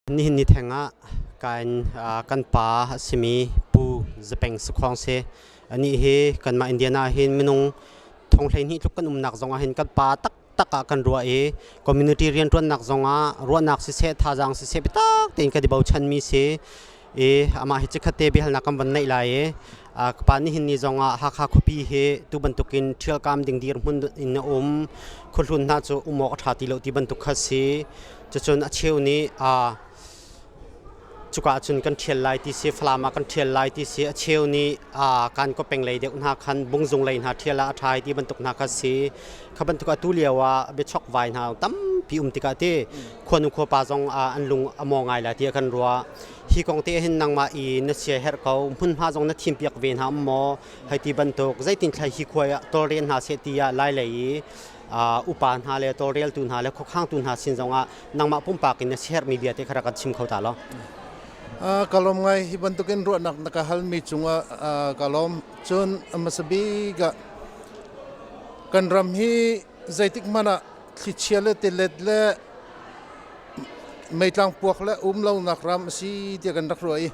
Nihin ni theng ah kan kan pa a simi Pu Zapeng Sakhong si. Anih hi kanmah Indiana ah hin minung thong 12 tluk kan umnak zong ah hin kan pa taktak ah kan ruah i community rianṭuannak zong ah ruahnak siseh thazaang siseh biatak tein kan i bochanmi si. I amah hi chikkhat te biahalnak kan van neih lai i ka pa nihin ni zong ah Hakha khuapi hi tu bantukin ṭhialkam ding dirhmun in a um. Khuahlun hna cu um awk a ṭha ti lo ti bantuk kha si. Cucun a cheu nih cuka ahcun kan ṭhial lai ti si, Falam ah kan ṭhial lai ti si, a cheu nih kan kawpeng lei deuh hna khan Bungzung lei hna ṭhial ah a ṭha ti bantuk hna kha si. Kha bantuk atu lio ah biachokvai hna tampi um tikah ti khuanu khuapa zong an lung a maw ngai lai tiah kan ruah. Hi kong te hin nangmah i na sia herh ko, hmunhma zong na thimpiak ve hna um maw? Hei ti bantuk zeitin thlai hi khua ah tawlrel hna seh tiah lai lei i upa hna le tawlreltu hna le khuakhangtu hna sin zongah nangmah pumpak in na siaherhmi bia te kha rak kan chim kho ta law. Ka lawm ngai hi bantukin ruahnak na ka halmi cungah ka lawm. Cun hmasa bik ah kan ram hi zeitik hmanh ah thlichia le tilet le meitlang puak le um lonak ram a si tiah kan rak ruah i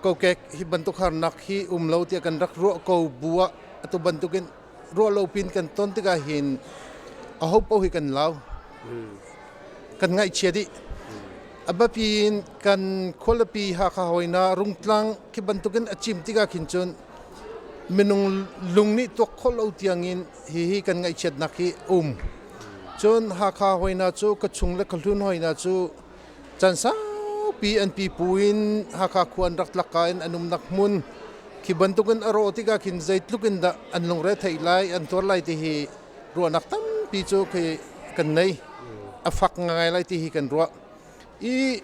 kokek hi bantuk harnak hi um lo tiah kan rak ruah ko bu ah atu bantukin ruah lo pin kan ton tikah hin aho paoh hi kan lau kan ngaihchia dih a biapi in kan khualipi Hakha hawina Rungtlang khi bantukin a cim tikah khin cun minung lung nih tuak khawh lo tiangin hihi kan ngaihchiatnak hi um cun Hakha hawina cu ka chung le ka hlun hawina cu Caan saupi an pipu in Hakha khua an rak tlak ka in an umnak hmun khi bantukin a rawh tikah khin zeitluk in dah an lungre theih lai, an tuar lai ti hi ruahnak tampi cu khi kan nei. A fak ngai lai ti hi kan ruah. I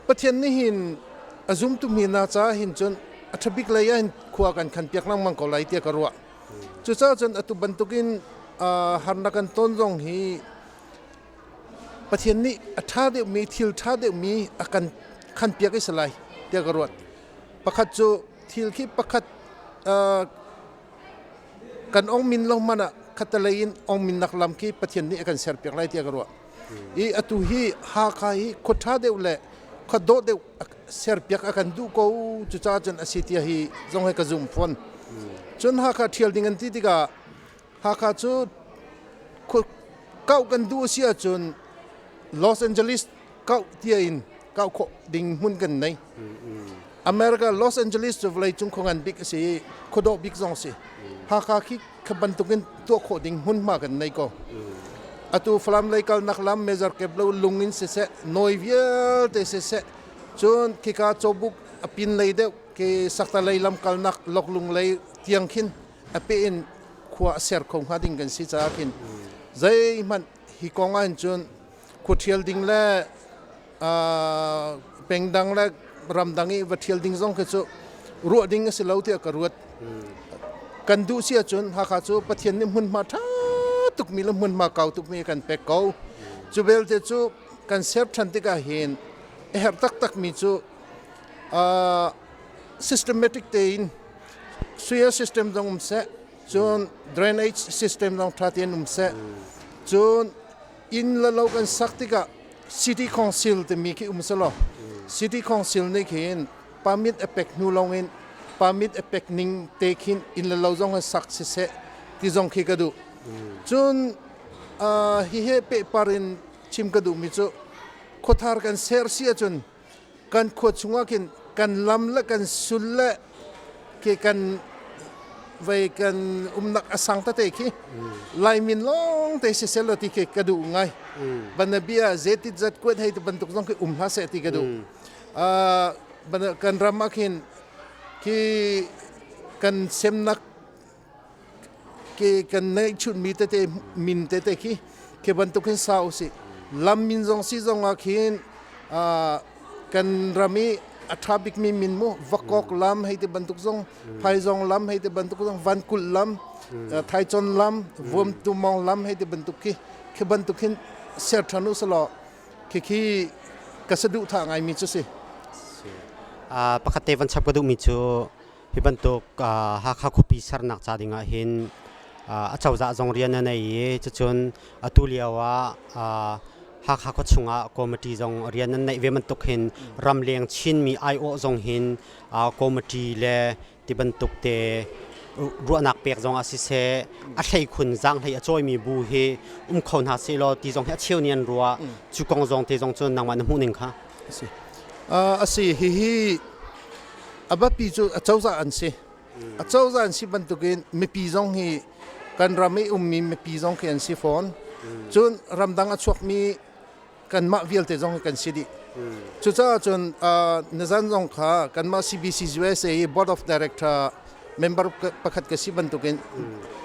Pathian nih hin a zumtu mi hna caah hin cun a ṭhabik lei ah hin khua kan khan piak lengmang ko lai tiah ka ruah. Cucaah cun atu bantukin harnak kan ton zong hi Pathian nih a ṭha deuhmi thil ṭha deuhmi a kan khanpiak i si lai tiah ka ruat. Pakhat cu thil khi pakhat kan ong min lo hmanh ah khatalei in ong minnak lam khi Pathian nih a kan serpiak lai tiah ka ruah. I atu hi Hakha hi khua ṭha deuh le khua dawh deuh serpiak a kan duh ko cucaah cun a si tiah hi zong hi ka zum fawn. Cun Hakha ṭhial ding an ti tikah Hakha cu kauh kan duh a si ahcun Los Angeles kauh tia in kauh khawh ding hmun kan nei. America Los Angeles cu vawleicung khua ngan bik a si i khuadawh bik zong a si. Hakha khi kha bantukin tuah khawh ding hmunhma kan nei ko. Atu Falam lei kalnak lam Major Kep lo lung in siseh, nawi vialte siseh, cun khika cawbuk a pin lei deuh ke sakta lei lam kalnak loklung lei tiang khin a pe in khua a ser kho hnga ding kan si caah khin zeihmanh hi kong ah hin cun khua ṭhial ding le pengdang le ramdang i va ṭhial ding zong khi cu ruah ding a si lo tiah ka ruat. Kan duh si ahcun Hakha cu Pathian nih hmunhma ṭha tukmi le hmunhma kau tukmi kan pek ko. Cu belte cu kan ser ṭhan tikah hin a herh taktakmi cu systematic tein Sewer system zong um seh, cun drainage system zong ṭha tein um seh. Cun inn le lo kan sak tikah city council timi khi um selaw city council nih khin permit a pek hnu lawng in permit a pek ning te khin inn le lo zong an sak siseh ti zong khi ka duh. Cun hihi pehpar in chim ka duhmi cu khuathar kan ser si ahcun kan khua chungah khin kan lam le kan sul le ke kan vei kan umnak a sang tete khi laimin lawng te si sel ti khi ka duh ngai banabia zetit zat kuat hei bantuk zong khi um hlah seh ti ka duh kan ram ah khin khi kan semnak ke kan neih chunmi tete min tete khi khi bantuk hin sa usih lam min zong si zong ah khin kan ram i a ṭha bikmi min mu vakok lam hei ti bantuk zong phaizong lam hei ti bantuk zong vankulh lam thaichon lam vuamtumong lam hei ti bantuk khi khi bantuk hin ser ṭhan u selaw khi khi ka saduhthah ngaimi cu si. Pakhat te van chap ka duhmi cu Hi bantuk Hakha khuapi sernak ca ding ah hin a cozah zong rian a nei i cucun atu lio ah Hakha khua chungah committee zong rian nan neih ve bantuk hin ramleng Chinmi aiawh zong hin committee le ti bantuk te ruahnak pek zong ah siseh a hleikhun zaanghlei a cawimi bu hi um kho hna seh law ti zong hi a cheu nih an ruah. Cu kong zong te zong cu nangmah na hmuh ning kha? Asi asi hihi a biapi cu a cozah an si. A cozah an si bantukin mipi zong hi kan ram i ummi mipi zong khi an si fawn. Cun ramdang a chuakmi kanmah vialte zong hi kan si dih. Cucaah cun nizan zong kha kanmah CBC USA i Board of Director member pakhat ka si bantukin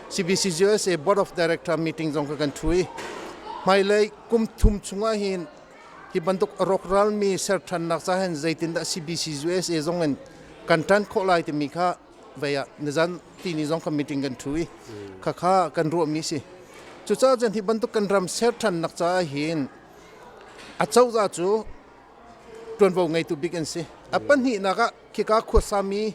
CBC USA Board of Director meeting zong kha kan ṭhu i hmailei kum thum chungah hin hi bantuk rawkralmi ser ṭhannak ca hin zeitindah CBC USA zong in kan ṭan khawh lai timi kha vei ah nizan tini zong kha meeting kan ṭhu i khakha kan ruahmi si. Cucaah cun hi bantuk kan ram ser ṭhannak caah hin a cozah cu ṭuanvo ngeitu bik an si. A pahnihnak ah khika khuasami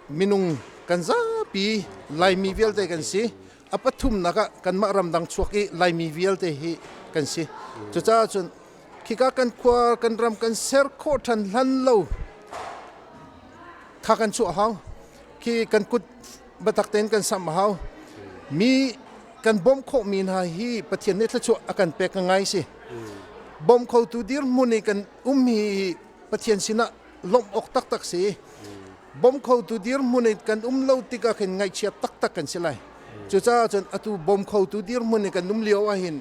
minung kan zapi Laimi vialte kan si. A pathumnak ah kanmah ramdang chuak i Laimi vialte hi kan si. Cucaah cun khika kan khua kan ram kan ser khawh ṭhan hlan lo kha kan chuah hau. Khi kan kut biatak tein kan samh a hau. Mi kan bawmh khawhmi hna hi Pathian nih thluachuah a kan pek ngai si. Bawmh khotu dirhmun i kan um hi Pathian sinah lawmh awk taktak si. Bawmh khotu dirhmun i kan um lo tikah khin ngaihchia taktak kan si lai. Cucaah cun atu bawm khotu dirhmun i kan um lio ahhin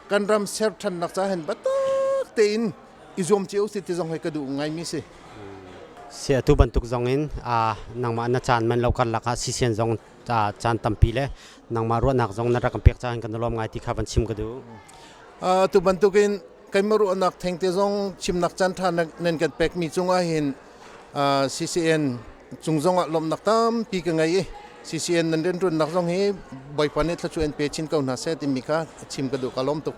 kan ram ser ṭhannak ca hin biatak tein i zuam cio si ti zong hi ka duh ngaimi si. Si atu bantuk zong in nangmah na caan man lo karlak ah sisian zong caan tampi le nangmah ruahnak zong na rak kan pek caah kan lawm ngai ti kha van chim ka duh. Atu bantukin keimah ruahnak thengte zong chimnak caan ṭha nan kan pekmi cungah hin CCN cung zongah lawmhnak tampi ka ngei i CCN nan rianṭuannak zong hi Bawipa nih thluachuah in pe chin ko hna seh timi kha chim ka duh. Ka lawm tuk.